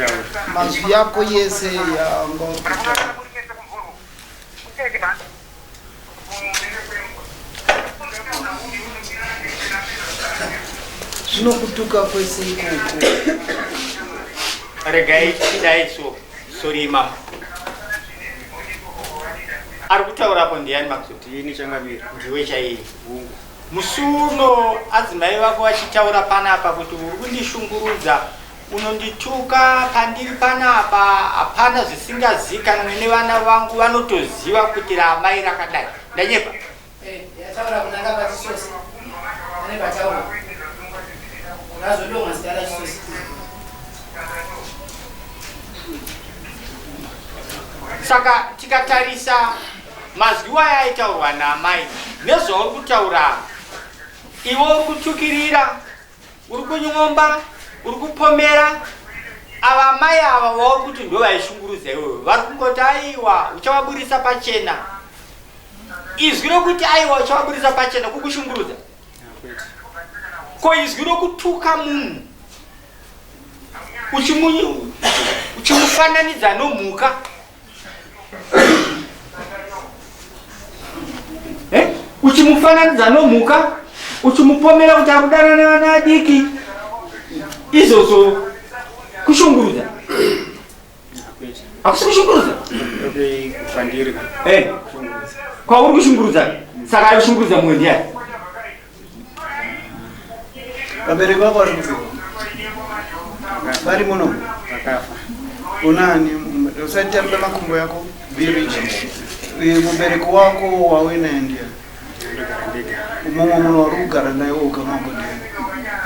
kutaura. Mazwi yako yese yanga uri kutaura. Zvinokutuka kwese ikoko. Regai tidai so. Sorry mama. Ari kutaura apo ndiyani Maxwell? Ndini changamire. Ndiwe chaiye. Hungu. Musi uno adzimai vako vachitaura panapa kuti uri kundishungurudza unondituka pandiri panapa hapana zvisingazikanwe nevana vangu vanotoziva kuti raamai rakadai. Ndanyepa? Eh, yataura kunanga pachisosi. Ane pataura. Razodonha zita rachisosi. Saka tikatarisa mazwi waya aitaurwa naamai nezvauri kutaura iwe uri kutukirira uri kunyomba uri kupomera ava amai ava vauri kuti ndo vaishungurudza iwewe vari kungoti aiwa uchavaburisa pachena izwi rokuti aiwa uchavaburisa pachena kukushungurudza ko izwi rokutuka munhu uchimufananidza nomhuka eh? uchimufananidza nomhuka uchimupomera kuti akudana nevana vadiki izvozvo kushungurudza hakusi kushungurudza eh. kwauri kushungurudza saka ari kushungurudza mumwe ndiyani Vabereki vako vari kupi? Vari muno? Vakafa. Unani? Usatamba makumbo yako. Be rich. Mubereki wako wauinaye ndiani? Ndogara ndega. Mumwe munhu wari kugara naye ukama wako ndiani?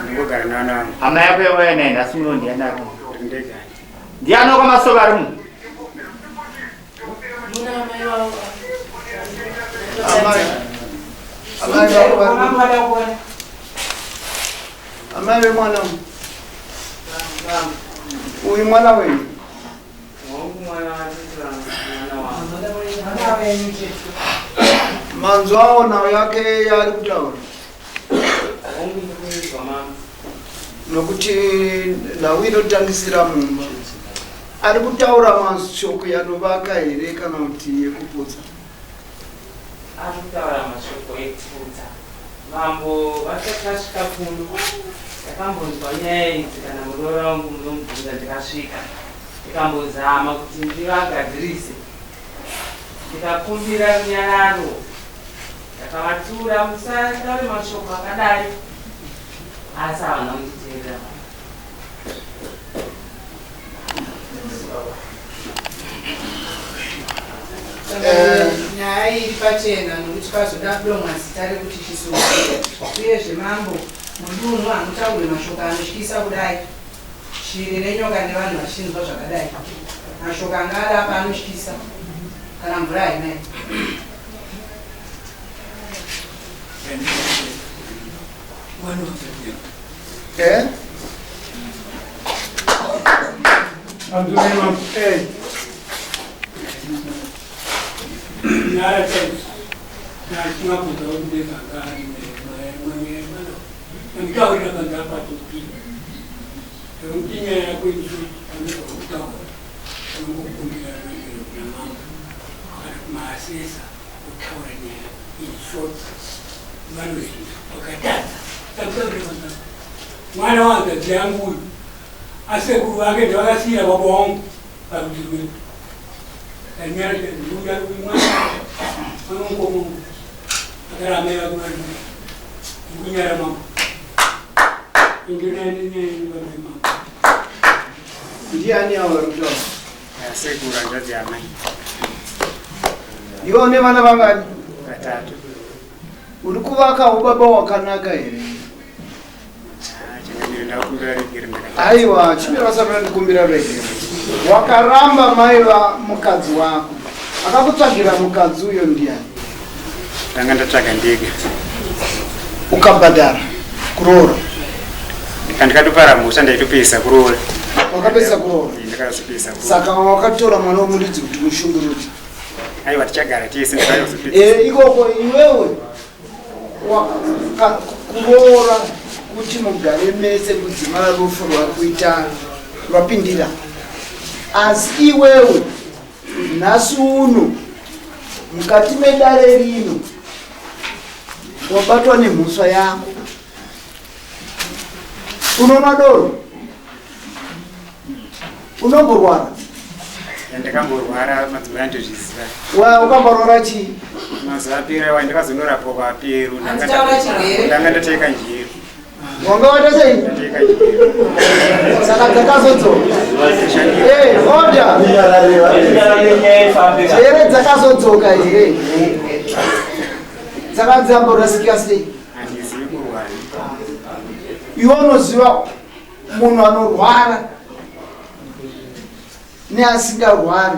Ndingogara nevana vangu. Hama yako yauya naye nhasi muno ndiani ari muno? Ndiri ndega. Ndiani wakamasoro ari muno? Amai vemwana uyu mwana wenyu manzwa awo nhau yake yaari kutaura nokuti nhau inotangisira mumba Ari kutaura mashoko yanovaka here kana kuti yekuputsa? Ari kutaura mashoko ekuputsa. Mambo vasati vasvika kuno ndakambonzwa nyaya idzi kana muroora wangu munomubvunza ndikasvika ndikambozama kuti ndivagadzirise ndikakumbira runyararo ndakavatsiura musataure mashoko akadai asi havana kunditeerera. Eh. Nyaya iri pachena nokuti pazoda kudomwa zita rekuti Chisosi. Uyezve mambo mudunhu hamutaurwe mashoko anotyisa kudai. Shiri nenyoka nevanhu vachinzwa zvakadai. Mashoko anga ari apa anotyisa kana mvura hainayi. Eh? Eh. Mwana wanzadzi yangu uyu asekuru vake ndovakasiira baba wangu parudzi rwedu akara amai vake vari kunyara mambo indinanenenibamai Ndiani avo vari kutaura? Sekuru hanzvadzi yamai. Iwe une vana vangani? Vatatu. Uri kuvaka ubaba wakanaka here? Aiwa, chimira usati ndikumbira regero. Wakaramba mai va mukadzi wako. Akakutsvagira mukadzi uyo ndiani? Ndanga ndatsvaga ndega. Ukabhadhara kuroora. Ndikatopara mhosva ndaitopedzisa kuroora. Wakapedzisa kuroora? Ndakazopedzisa kuroora. Saka wakatora mwana wemuridzi kuti mushungurudze. Aiwa tichagara tese ndakazopedzisa. Eh, ikoko iwewe kuroora kuti mugare mese kudzimara rufu rwakuita rwapindira. Asi iwewe nhasi uno mukati medare rino wabatwa nemhosva yako. Unonwa doro? Unomborwara? Ndakamborwara madzimai andozviziva. Wa ukamborwara chii? Mazuva apera wa ndakazonorapwa kwaPeru. Handitaura chirwere. Ndanga ndateka njiro. Wanga waita sei? Ndateka njiro. Saka dzakazodzoka. Eh, order. Njere dzakazodzoka here? Dzakadzamborasika sei? Handizivi kurwara. Iwe unoziva munhu anorwara neasingarwari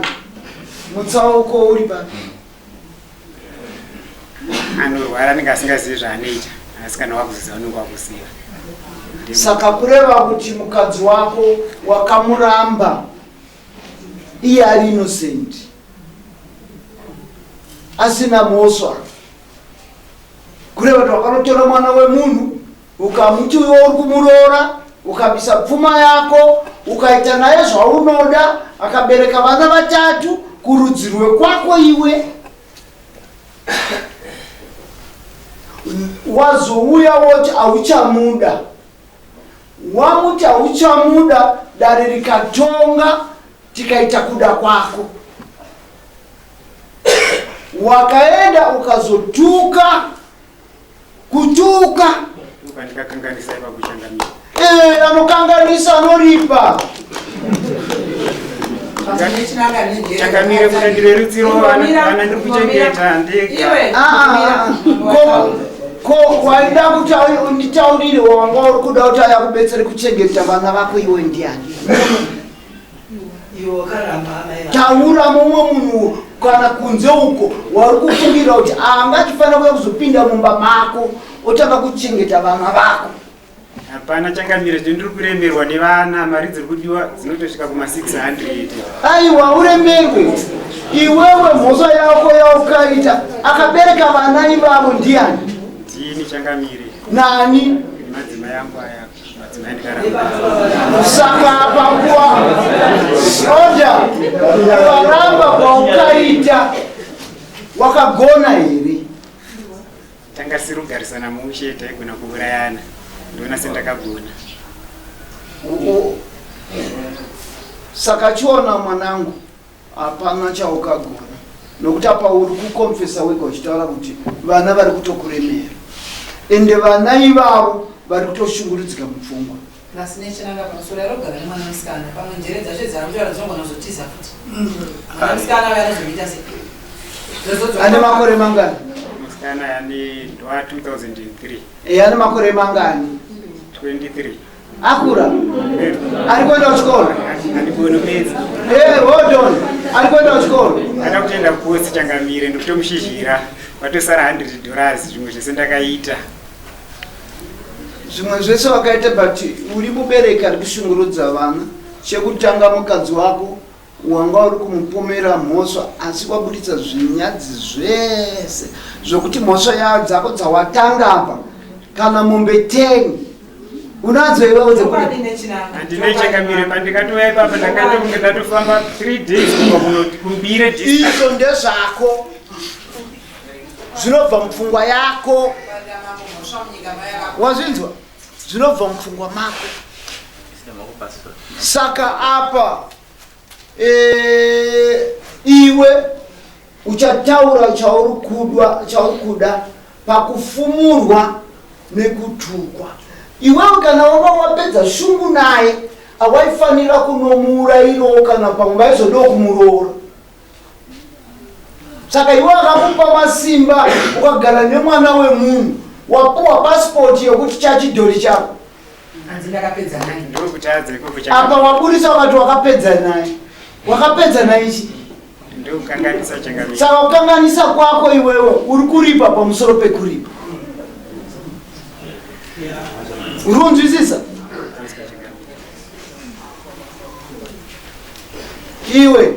mutsauko uri papi? Anorwara anenge asingazivi zvaanoita, asi kana wakuziva unenge wakuziva. Saka kureva kuti mukadzi wako wakamuramba iye ari innocent asina mhosva, kureva kuti wakanotora mwana wemunhu ukamuti iwe uri kumuroora, ukabisa pfuma yako, ukaita naye zvaunoda, akabereka vana vatatu kurudzi rwekwako iwe wazouya woti hauchamuda, wamuti hauchamuda, dare rikatonga tikaita kuda kwako, wakaenda ukazotuka kutuka. Ndikakanganisa ipapo changamire. Eh, anokanganisa anoripa. Changamire, kuda ndirerutsiro vana ndiri kuchengeta ndega. Ah, ah, ah. Ko waida kuti unditaurire wanga uri kuda kuti aya kubetsere kuchengeta vana vako iwe ndiani? Taura mumwe munhu kana kunze uko wari kufungira kuti anga achifanira kuya kuzopinda mumba mako otanga kuchengeta vana vako. Hapana changamire, zvino ndiri kuremerwa nevana, mari dziri kudiwa dzinotosvika kuma 600. Aiwa, uremerwe iwewe, mhosva yako yaukaita, akabereka vana ivavo ndiani? Ndini changamire. Nani? Madzimai angu aya, madzimai ndikaramba. Saka pakuwa oda ukaramba kwaukaita wakagona here? Tanga siri kugarisana mushe, taigona kuurayana, ndoona sendakagona. Saka chiona mwanangu, hapana chaukagona nokuti apa uri kukonfesa wega uchitaura kuti vana vari kutokuremera, ende vana ivavo vari kutoshungurudzika mupfungwa. Plus nechinanga pamusoro yarogara nemwana musikana, pamwe njere dzacho dzarikutaura dzinogona kuzotiza futi. Mwana musikana uyo anozomuita sei? Ane makore mangani? Musikana ane ndwa 2003. E, ane makore mangani? 23. Akura, ari kuenda kuchikoro? Andikuonopedza. Eh, hold on, ari kuenda kuchikoro? Ada kutoenda kukosi changamire, ndikutomushizhira, vatosara $100, zvimwe zvese ndakaita. Zvimwe zvese wakaita, but uri mubereki ari kushungurudza vana. Chekutanga, mukadzi wako wanga uri kumupomera mhosva, asi waburitsa zvinyadzi zvese zvokuti mhosva ya dzako dzawatanga apa, kana mombe 10 unadzo iwewe dzekuti Chokwadi nechinanga. Handinei changamire, pandikatouya ipapa ndakaita kunge ndatofamba 3 days kubva kunoti kumbire distance. Izvo ndezvako, zvinobva mupfungwa yako. Wazvinzwa? Zvinobva mupfungwa mako. Saka apa iwe uchataura chauri kudwa, chauri kuda pakufumurwa nekutukwa. Iwewe kana wava wapedza shungu naye, awaifanira kunomuurayirawo kana pamwe vaizodawo kumuroora. Saka iwe akakupa masimba ukagara nemwana wemunhu, wapuwa pasipoti yekuti chachidhori chako. Hanzi ndakapedza naye. Ndokutadza ikoko Apa changamire. waburisa wakati wakapedza naye, wakapedza naye chi? Ndokukanganisa changamire. Saka kukanganisa kwako iwewe uri kuripa pamusoro pekuripa. Uri kunzwisisa iwe?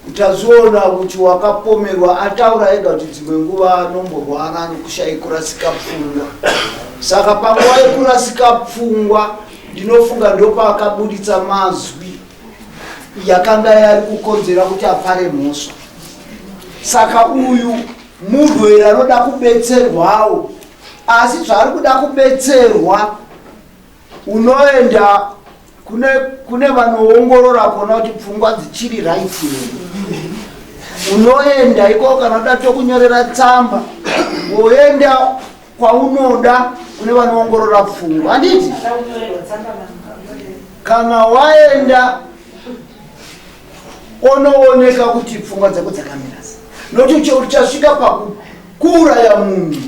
Utazviona kuti wakapomerwa, ataura ega kuti dzimwe nguva anomborwara nokushai kurasika pfungwa. Saka panguva yekurasika pfungwa ndinofunga ndopaakabuditsa mazwi. yakanga yari kukonzera kuti apare mhosva. Saka uyu murwere anoda kubetserwawo, asi zvaari kuda kubetserwa unoenda kune, kune vanoongorora kuona kuti pfungwa dzichiri right here. Unoenda ikoko kana uda tokunyorera tsamba, woenda kwaunoda kune vanoongorora pfungwa, handiti? Kana waenda onooneka kuti pfungwa dzako dzakamira sei, nokuti uchasvika pakuuraya munhu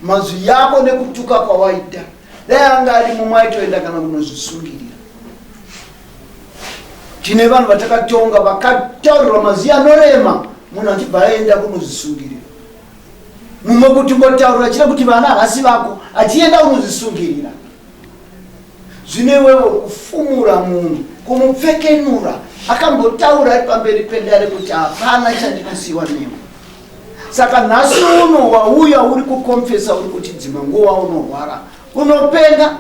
mazwi yako nekutuka kwawaita. Dai anga ari mumwe aitoenda kana kunozvisungirira. Tine vanhu vatakatonga vakataurirwa mazwi anorema, munhu achibva aenda kunozvisungirira. Mumwe kuti ngotaurira chine kuti vana havasi vako, achienda kunozvisungirira. Zvino iwewe kufumura munhu, kumupfekenura, akambotaura ari pamberi pedare kuti hapana chandinosiyiwa newe. Saka nhasi uno wauya uri kukonfesa, uri kuti dzimwe nguva unorwara, unopenga,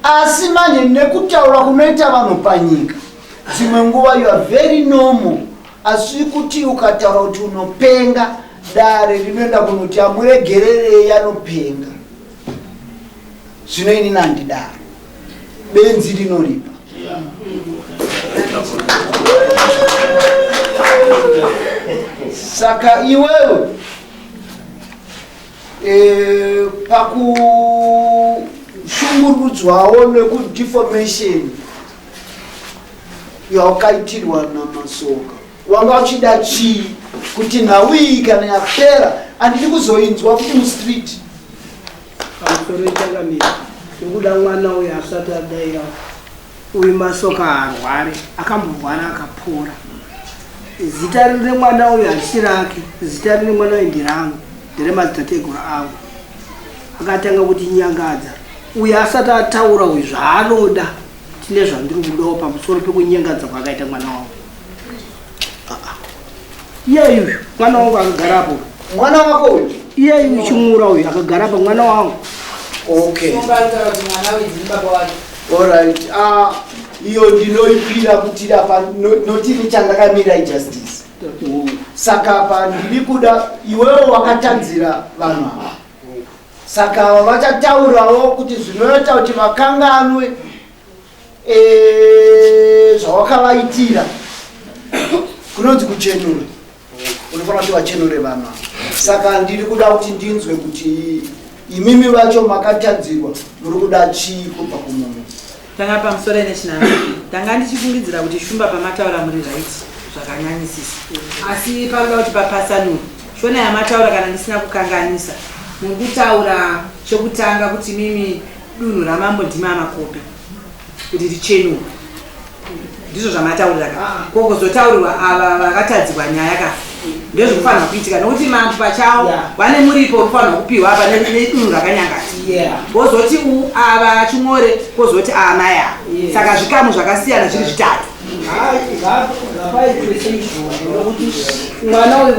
asi manje nekutaura kunoita vanhu panyika, dzimwe nguva you are very normal, asi kuti ukataura kuti unopenga, dare rinoenda kunoti amuregererei anopenga. Zvino inini handidaro, benzi rinoripa. Saka iwewe e, pakushungurudzwawo nekudeformation yawakaitirwa naMasoka, wanga uchida chii kuti nhau iyi kana yapera handidi kuzoinzwa kuti mustreet? Pamusoro ichangamira nekuda mwana uyu asati adaira uyu Masoka haarware, akamborwara akapora. Zita rine mwana uyu harisi rake, zita rine mwana uyu nderangu, nderemadzitateguru angu. Akatanga kuti nyangadza uyu asati ataura uyu zvaanoda, tine zvandiri kudawo pamusoro pekunyangadza kwaakaita mwana wangu. Iyeyu uyu mwana wangu akagara apo. Mwana wako uyu? Iyeyu Chimura uyu akagara apa mwana wangu. Okay. Alright. Ah, iyo ndinoipira kuti apa notini chandakamira ijustice. Saka apa ndiri kuda iwewe wakatadzira vanhu ava. Saka ava vachataurawo kuti zvinoita kuti vakanganwe e, zvawakavaitira kunonzi kuchenura. Unofanira kuti vachenure vanhu ava. Saka ndiri kuda kuti ndinzwe kuti imimi vacho makatadzirwa muri kuda chii kubva kumunhu. Tanga pamusoro nechinana. Ndanga ndichifungidzira kuti Shumba pamataura muri right zvakanyanyisisa. Asi panoda kuti papasanurwe. Shona yamataura kana ndisina kukanganisa. Muri kutaura chekutanga kuti mimi dunhu ramambo ndimi amakope kuti richenurwe. Ndizvo zvamataurira ka. Ko kuzotaurirwa ava vakatadzirwa nyaya ka. Ndozvikufanirwa kuitika nokuti mambo pachavo vane muripo urikufanirwa kupiwa apa nedunhu rakanyangadza. Kozoti ava Chimore, kozoti amai ava. Saka zvikamu zvakasiyana zviri zvitatu. Ngapaitwe seizvozvo nokuti mwana uyu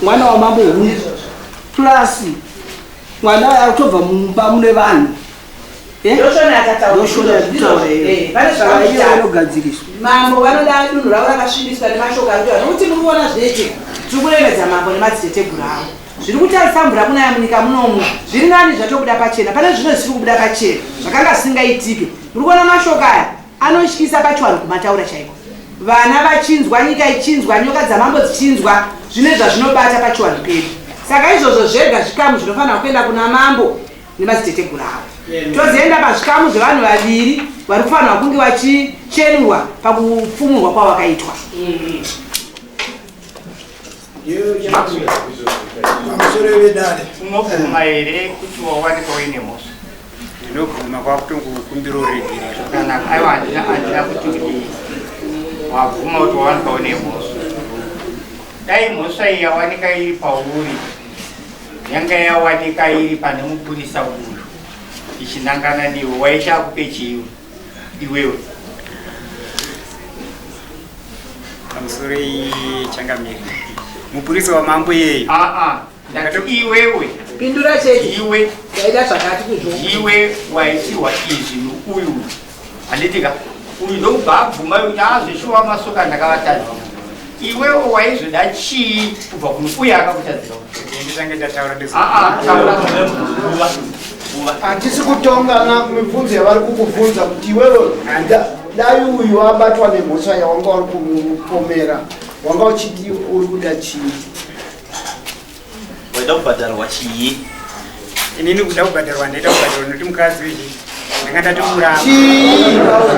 mwana wamambo uyu plus mwana uyu akutobva mumba mune vanhu. Ndoshona yakutaura iyo. Mambo vanoda dunhu ravo rakasvibiswa nemashoko ari kutaura, nokuti muri kuona zvinoitika. Tiri kuremedza mambo nemadziteteguru avo. Zviri kutarisa mvura kunaya munyika munomu zviri nani zvatobuda pachena pane zvimwe zvisiri kubuda pachena zvakanga zvisingaitike. Muri kuona mashoko aya anotyisa pachivanhu kumataura chaiko, vana vachinzwa, nyika ichinzwa, nyoka dzamambo dzichinzwa, zvine zvazvinobata pachivanhu pedu. Saka izvozvo zvega zvikamu zvinofanira kuenda kuna mambo nemadziteteguru avo. Tozoenda pazvikamu zvevanhu vaviri vari kufanirwa kunge vachichenurwa pakupfumurwa kwavakaitwa. Pamusoro vedare, unobvuma here kuti wawanikwa uine mhosva? Ndinobvuma, kwakutongokumbira uregerero. Zvakanaka. Aiwa, handina kuti udii. Wabvuma kuti wawanikwa une mhosva. Dai mhosva iyi yawanika iri pauri yanga yawanika iri pane mupurisa uyu ichinangana newe, waita akupe chiiwe iwewe? Pamusoro changamiri, mupurisa wamambo iyeyo. Aa, ndati iwewe. Pindura chete. Iwe. Ndaida zvakati kuzvo. Iwe waitirwa izvi nouyu, handiti ka? Uyu ndokubva abvuma yokuti azveshuwa ah, masoka ndakavatadzira. Iwewo waizoda chii kubva kuno uye akakutadzira? Nditange ndataura ndezi. Ah ah, taura. Hatisi kutongana mibvunzo yavari kukubvunza kuti iwewe dai uyu abatwa nemhosva yawanga uri kumupomera wanga uchiti uri kuda chii? Waida kubhadharwa chii? Inini kuda kubhadharwa ndaida kubhadharwa nekuti mukadzi uyu ndanga ndatomuramba. Chii?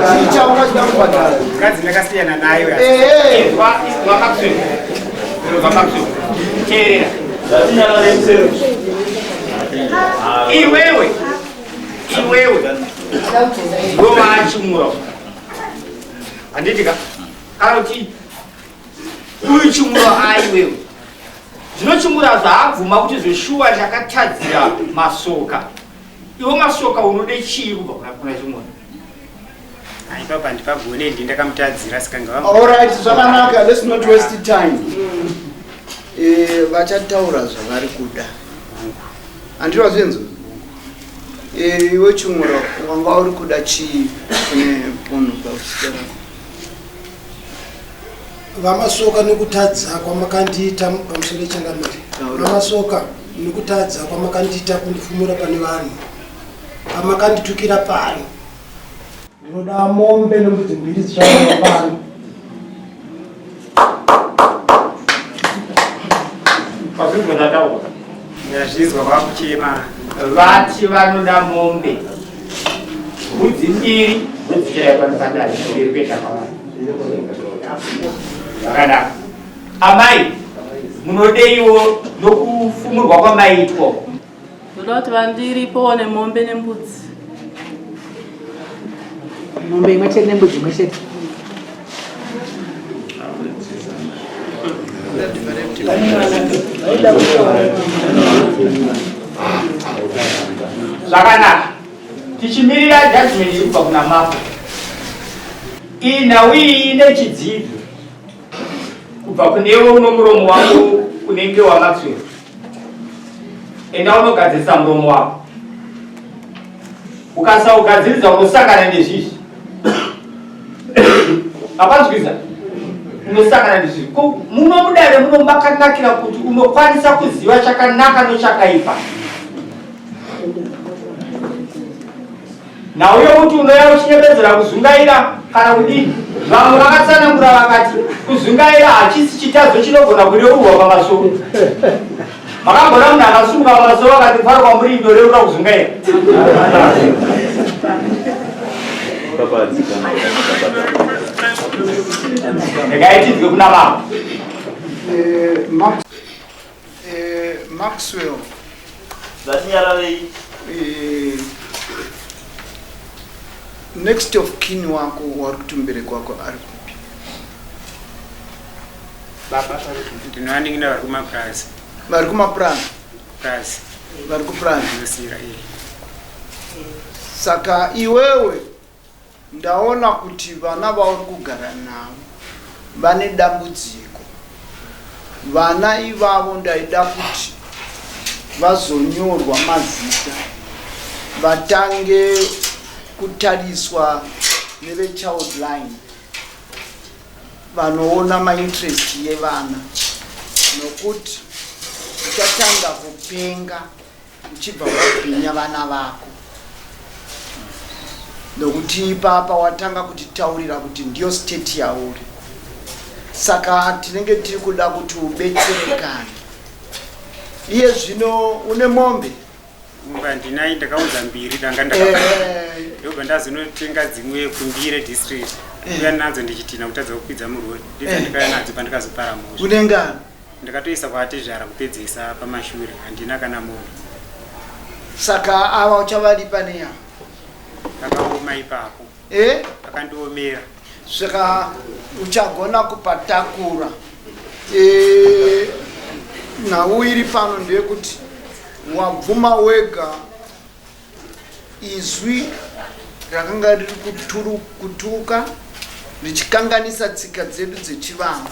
Chii chaunga chida kubhadhara? Mukadzi ndakasiyana nayo. Inzwa, inzwa Maxwell. Inzwa Maxwell. Teerera. Iwewe, iwewe ndiwe waachimura. Handiti ka? Kana kuti uyu chimura aiwewe. Zvino Chimura zvaabvuma kuti zveshuwa ndakatadzira Masoka. Iwe Masoka unode chii kubva kuna kuna Chimura? Ipapa handipagone ndi ndakamutadzira saka ngava. All right, zvakanaka. Let's not waste time. Eh, vachataura zvavari kuda. Handiti wazvinzwa? Eh, iwe Chimura wanga uri kuda chii kune munhu pausika rako? VaMasoka nekutadza kwamakandiita pamusoro changamire. VaMasoka nekutadza kwamakandiita kundifumura pane vanhu. Pamakanditukira pano. Ndinoda mombe nembudzi mbiri dzichauraiwa pano. Pazvinhu zvataura. Ndazvinzwa vakuchema. Vati vanoda mombe. Mbudzi mbiri ndodzichiraya pano padare mberi kwechakawanda. Zvakanaka. Amai, munodeiwo nokufumurwa kwamaitwa? Ndoda kuti vandiripowo nemombe nembudzi. Mombe imwe chete nembudzi imwe chete. Zvakanaka. Tichimirira judgment iri kubva kuna mambo. Iyi nhau iyi ine chidzidzo kubva kunewe uno muromo wako unenge wamatswero. Enda unogadzirisa muromo wako. Ukasaugadzirisa unosangana nezvizvi. Apanzwisa? Unosangana nezvizvi. Ko muno mudare muno makanakira kuti unokwanisa kuziva chakanaka nechakaipa. Nhau yokuti unouya uchinyepedzera kuzungaira kana kudini, vamwe vakatsanangura vakati kuzungaira hachisi chitadzo chinogona kureurwa pamasoro. Makambona munhu akasumuka pamasoro akati mufaro kwamuri ndoreura kuzungaira? Regai tinzwe kuna baba. Eh, Maxwell. Zvatinyararei. Eh, next of kin wako wari kuti mubereki wako ari kupi? Baba ndinovanin'ina vari kumapurazi. Vari kumapurazi? Purazi. Vari kupurazi. Ndinosiyira iye. Saka iwewe Ndaona kuti vana vauri kugara navo vane dambudziko. Vana ivavo ndaida kuti vazonyorwa mazita vatange kutariswa neveChildline vanoona mainterest yevana nokuti uchatanga kupenga uchibva wabhinya vana vako nokuti ipapa watanga kutitaurira kuti ndiyo state yauri saka tinenge tiri kuda kuti ubetserekane iye zvino une mombe mombe handinai ndakaunza mbiri ndanga ndaka eh. ndobva ndazonotenga dzimwe kumbire district eh. uya nadzo ndichitina kutadza kukwidza murori ndidzo eh. ndikauya nadzo pandikazopara mhosva unengani Ndakatoisa kwaatezvara kupedzesa pamashure handina kana mombe. Saka ava uchavaripa neya? Pakaoma ipapo. Eh? Pakandiomera. Saka uchagona kupatakura. Eh, nhau iri pano ndeyekuti wabvuma wega Izwi rakanga riri kutuka richikanganisa tsika dzedu dzechivanhu.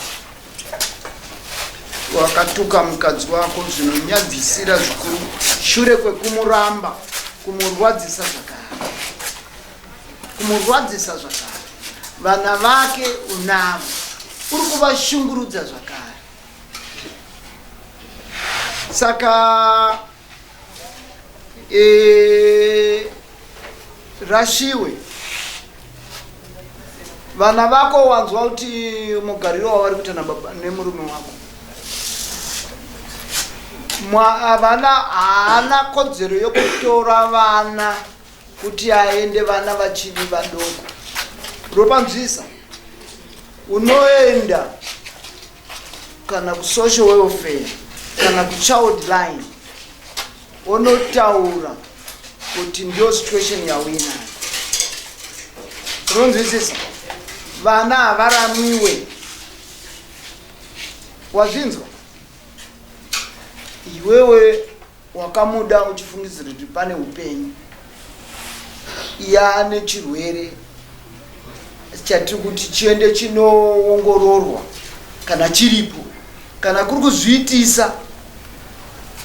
Wakatuka mukadzi wako zvinonyadzisira zvikuru shure kwekumuramba, kumurwadzisa zvakare, kumurwadzisa zvakare. Vana vake unavo, uri kuvashungurudza zvakare. Saka e, Rashiwe, vana vako wanzwa kuti mugariro wavari kuita nababa nemurume wako vana haana kodzero yokutora vana kuti aende vana vachiri vadoko ropanzwisa unoenda kana kusocial welfare kana kuchild line onotaura kuti ndiyo situation yauinayo unonzwisisa vana havaramwiwe wazvinzwa iwewe wakamuda uchifungidzira kuti pane upenyu yaane chirwere chatiri kuti chiende chinoongororwa kana chiripo kana kuri kuzviitisa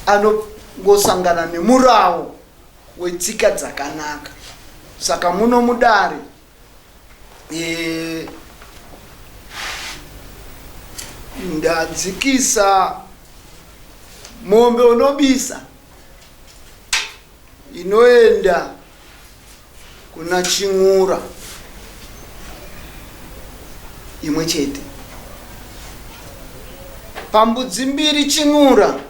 anongosangana nemurawo wetsika dzakanaka saka muno mudare e, ndadzikisa mombe unobisa inoenda kuna Ching'ura imwe chete pambudzi mbiri Ching'ura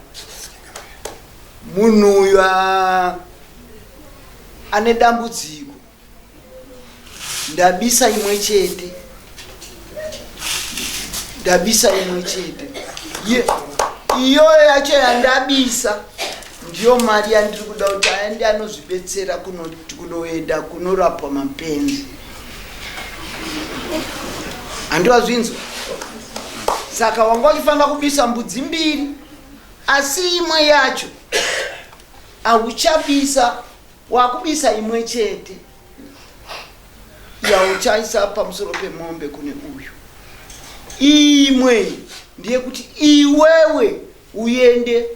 munhu uyu ane dambudziko ndabisa imwe chete ndabisa imwe chete iyoyo yacho yandabisa ndiyo mari yandiri kuda kuti aende anozvibetsera kunoenda kunorapwa mapenzi handiwazvinzwa saka wanga uchifanira kubisa mbudzi mbiri asi imwe yacho hauchabisa wakubisa imwe chete yauchaisa pamusoro pemombe kune uyu imwe ndeyekuti iwewe uende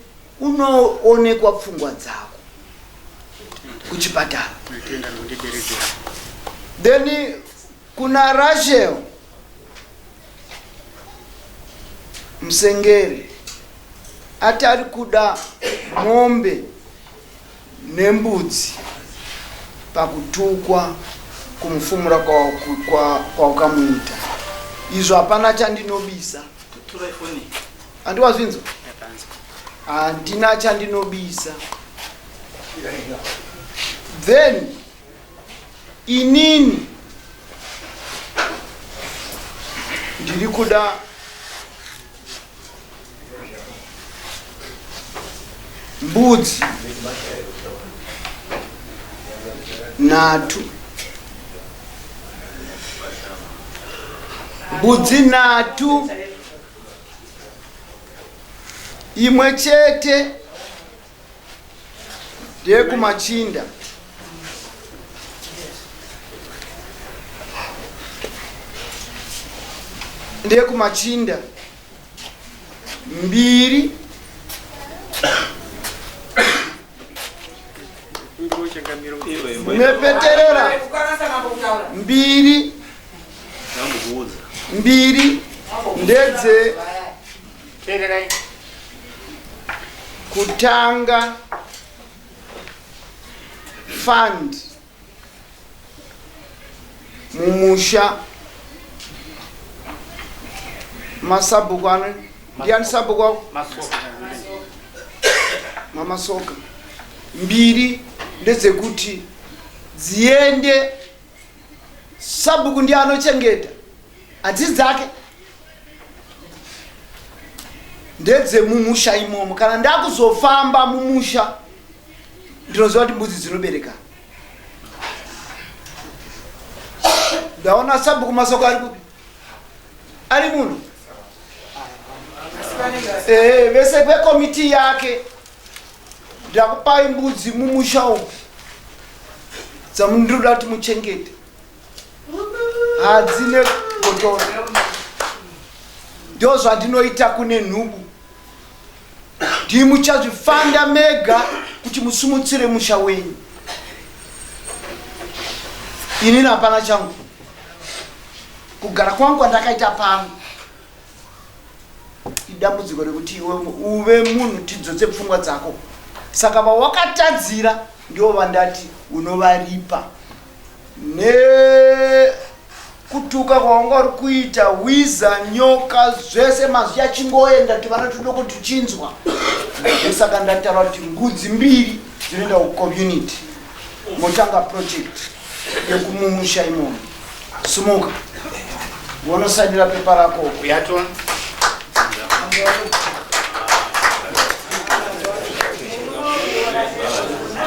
unoonekwa pfungwa dzako kuchipatara then kuna Rachel Musengere ati ari kuda mombe nembudzi pakutukwa kumufumura kwaukamuita izvo hapana chandinobisa andiwazvinzwa handina chandinobisa then inini ndiri kuda mbudzi nhatu mbudzi nhatu imwe chete ndeyekumachinda ndeyekumachinda mbiri mepeterera mbiri mbiri ndedze kutanga fund mumusha masabhuku ano ndiani sabhuku wako mamasoka mbiri ndedzekuti dziende sabhuku ndiye anochengeta hadzisi dzake ndedzemumusha imomo kana ndakuzofamba mumusha ndinoziva kuti mbudzi dzinobereka ndaona sabhuku masoko ari kupi ari muno eh, vese vekomiti yake ndakupai mbudzi mumusha umu dzamundiroda kuti muchengete hadzine gotora ndozvandinoita kune nhubu ndimuchazvifanda mega kuti musumutsire musha wenyu inini hapana changu. Kugara kwangu kwandakaita pano idambudziko rekuti iwe uve munhu tidzotse pfungwa dzako. Saka vawakatadzira ndivo vandati unovaripa nekutuka kwawanga uri kuita wiza nyoka zvese mazwi achingoenda tivana tudoko tuchinzwa. Ndosaka ndataura kuti mbudzi mbiri dzinoenda kucommunity motanga project yekumusha imomo. Sumuka wonosainira pepa rako. Uyatona.